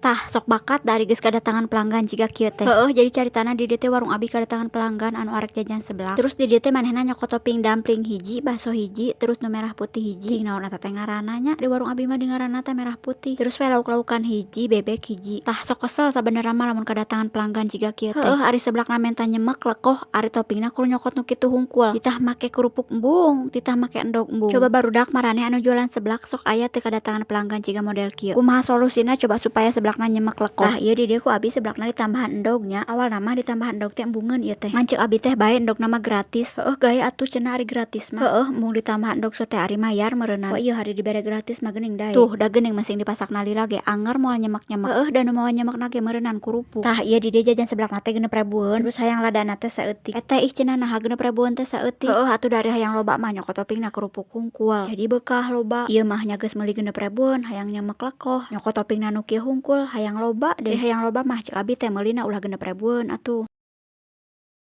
Tah, sok bakat da ari geus kadatangan pelanggan jiga kieu teh. Heueuh, jadi caritana di dieu teh warung abi kadatangan pelanggan anu arek jajan seblak. Terus di dieu teh manehna nyokot topping dumpling hiji, bakso hiji, terus nu merah putih hiji. Naon eta teh ngaranna nya, di warung abi mah di ngaranna teh merah putih. Terus we lauk-laukan hiji, bebek hiji. Tah, sok kesel sabenerna mah lamun kadatangan pelanggan jiga kieu teh. Heueuh, ari seblakna menta nyemek lekoh, ari toppingna kudu nyokot nu kitu hungkul. Ditah make kerupuk embung, ditah make endog embung. Coba barudak maraneh anu jualan seblak, sok aya teu kadatangan pelanggan jiga model kieu? Kumaha solusina coba supaya seblakna nyemek lekoh? Tah, ieu di dieu ku abi seblakna ditambahan endog nya. Awalna mah ditambahan endog teh embungeun ieu teh. Ngan ceuk abi teh bae endogna mah gratis. Heueuh, gaya atuh cenah ari gratis mah. Heueuh, embung ditambahan endog teh ari mayar meureunan. Oh ieu hari dibere gratis mah geuning daek. Tuh, da geuning masing dipasakna lila ge anger moal nyemek-nyemek. Heueuh, da nu mawa nyemekna ge meureunan kurupuk. Tah, ieu di dieu jajan seblakna teh 6.000-eun, terus hayang ladana teh saeutik. Eteh ih cenah naha 6.000-eun teh saeutik. Heueuh atuh da ari hayang loba mah nyokot toppingna kerupuk hungkul. Jadi beukah loba. Ieu mah nya geus meuli 6.000-eun hayang nyemek lekoh. Nyokot toppingna nu kieu hungkul, hayang loba deui. Hayang loba mah ceuk abi teh meulina ulah 6.000-eun atuh.